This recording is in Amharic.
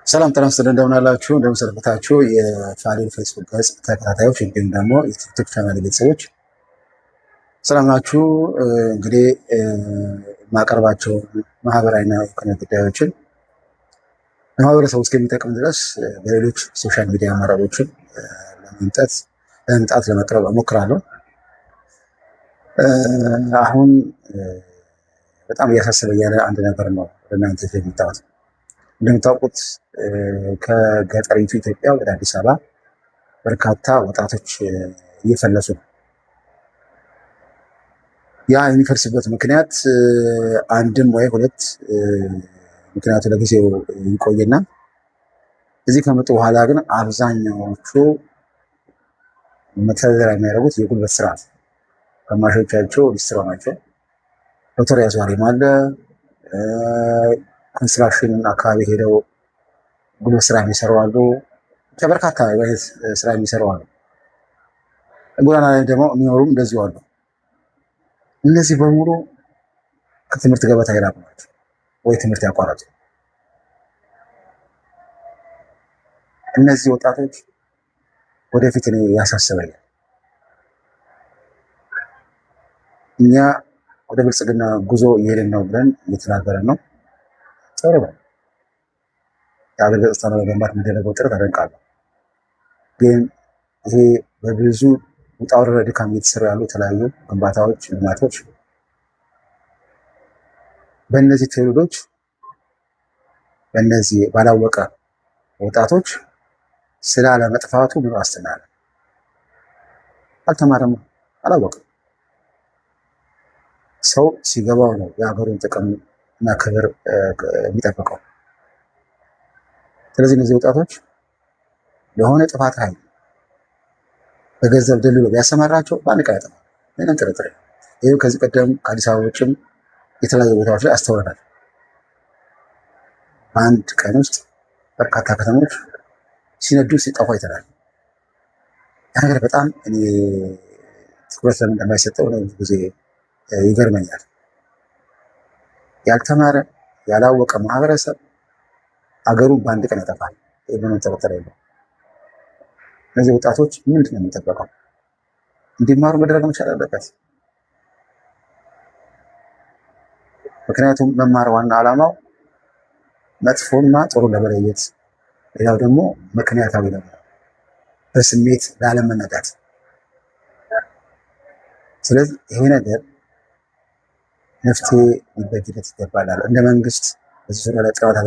ሰላም ጤና ይስጥልን፣ እንደምን አላችሁ? እንደምን ሰነበታችሁ? የፋሊል ፌስቡክ ገጽ ተከታታዮች እንዲሁም ደግሞ የቲክቶክ ቻናል ቤተሰቦች ሰላም ናችሁ? እንግዲህ የማቀርባቸው ማህበራዊና ኢኮኖሚ ጉዳዮችን ለማህበረሰቡ እስከሚጠቅም ድረስ በሌሎች social media አማራጮችን ለመምጣት ለመቅረብ እሞክራለሁ። አሁን በጣም እያሳሰበ ያለ አንድ ነገር ነው ለእናንተ የመጣሁት። እንደምታውቁት ከገጠሪቱ ኢትዮጵያ ወደ አዲስ አበባ በርካታ ወጣቶች እየፈለሱ ነው። ያ የሚፈልስበት ምክንያት አንድም ወይ ሁለት ምክንያቱ ለጊዜው ይቆይና እዚህ ከመጡ በኋላ ግን አብዛኛዎቹ መተዳደሪያ የሚያደርጉት የጉልበት ስራ ነው። ግማሾቻቸው ሊስትሮ ናቸው። ሎተሪ አዟሪም አለ። construction አካባቢ ሄደው ጉልበት ስራ የሚሰሩ አሉ። በርካታ አይነት ስራ የሚሰሩ አሉ። ጎዳና ላይ ደግሞ የሚኖሩም እንደዚሁ አሉ። እነዚህ በሙሉ ከትምህርት ገበታ የራቁ ናቸው ወይ ትምህርት ያቋረጡ። እነዚህ ወጣቶች ወደፊት እኔ ያሳስበኛል። እኛ ወደ ብልጽግና ጉዞ እየሄድን ነው ብለን እየተናገረን ነው። ጥሩ ነው። የአገር ገጽታ ለመገንባት የሚደረገው ጥረት አደንቃለሁ። ግን ይሄ በብዙ ውጣ ውረድ ድካም እየተሰሩ ያሉ የተለያዩ ግንባታዎች፣ ልማቶች በእነዚህ ትውልዶች በእነዚህ ባላወቀ ወጣቶች ስላለመጥፋቱ ምን ዋስትና አለ? አልተማረም፣ አላወቅም። ሰው ሲገባው ነው የሀገሩን ጥቅም እና ክብር የሚጠብቀው። ስለዚህ እነዚህ ወጣቶች ለሆነ ጥፋት ኃይል በገንዘብ ደልሎ ቢያሰማራቸው በአንድ ቀን ያጠፋል። ምንም ጥርጥር ይህ ከዚህ ቀደም ከአዲስ አበባ ውጭም የተለያዩ ቦታዎች ላይ አስተውለናል። በአንድ ቀን ውስጥ በርካታ ከተሞች ሲነዱ ሲጠፉ አይተናል። ያ ነገር በጣም እኔ ትኩረት ለምን እንደማይሰጠው ብዙ ጊዜ ይገርመኛል። ያልተማረ ያላወቀ ማህበረሰብ አገሩን በአንድ ቀን ያጠፋል። ይህ ምንም ጥርጥር የለውም። እነዚህ ወጣቶች ምንድን ነው የሚጠበቀው? እንዲማሩ መደረግ መቻል አለበት። ምክንያቱም መማር ዋና ዓላማው መጥፎና ጥሩ ለመለየት፣ ሌላው ደግሞ ምክንያታዊ ለመሆን፣ በስሜት ላለመነዳት። ስለዚህ ይሄ ነገር መፍትሄ ሊበጅለት ይገባል። እንደ መንግስት በዚህ ዙሪያ ላይ ጥረት